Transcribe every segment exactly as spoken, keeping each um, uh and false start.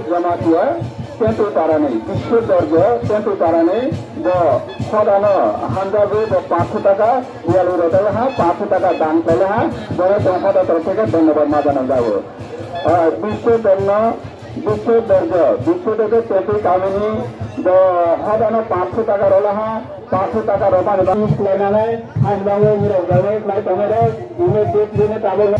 Jamatia Tentui Parani, Biswa Dorjo Tentui Parani, bo hodano hamjagwi bo paanso taka, biyali rodai ha, paanso taka dan khlai ha, bono tong hoda tong theke dhonnobad ma janam jago. Ah, Biswa Dorjo, Biswa Dorjo, Biswa Dorjo Tentui Kamini, bo hodano paanso taka rola ha, paanso taka romani bagwi khlainani, hain bagwi nirok jagwi khlai tongnai rok, ine dek dine tabuk.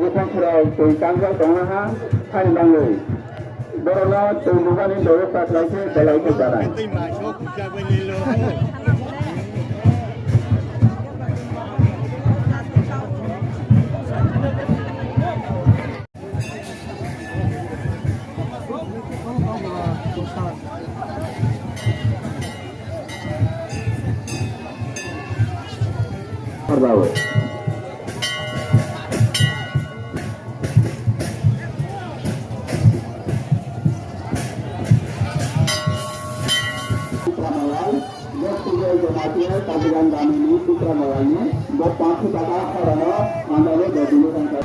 Bwskango twi kanjak tongnaha thani bagwi borokno twi lubani bebosta khlai khe belai khe janai. Bo Jamatia Kajigan Damini Putra Malani, bo paanso taka horano andalo bo dino tangka.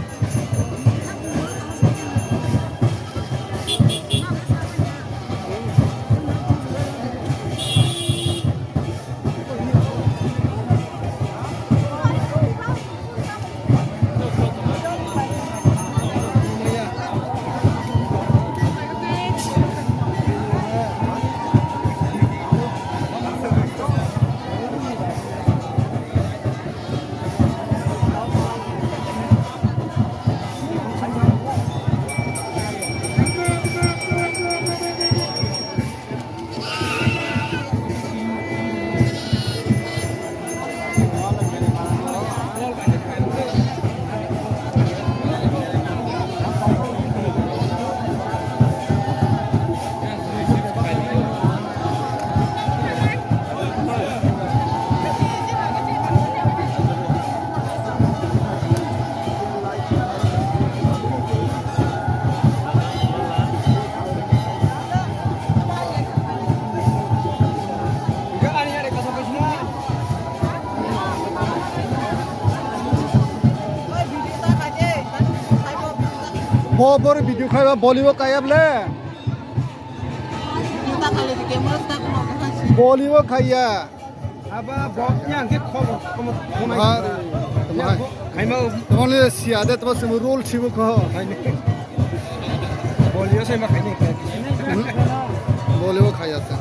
Bo bor video khaiba Bollywood kaya ble. Bollywood khaiya. Aba bok yang ke khobo khobo khonai. Ah, khaima. Tamo le siya de tamo semu role sibu kho. Bollywood se ma khaini. Bollywood khaiya ta.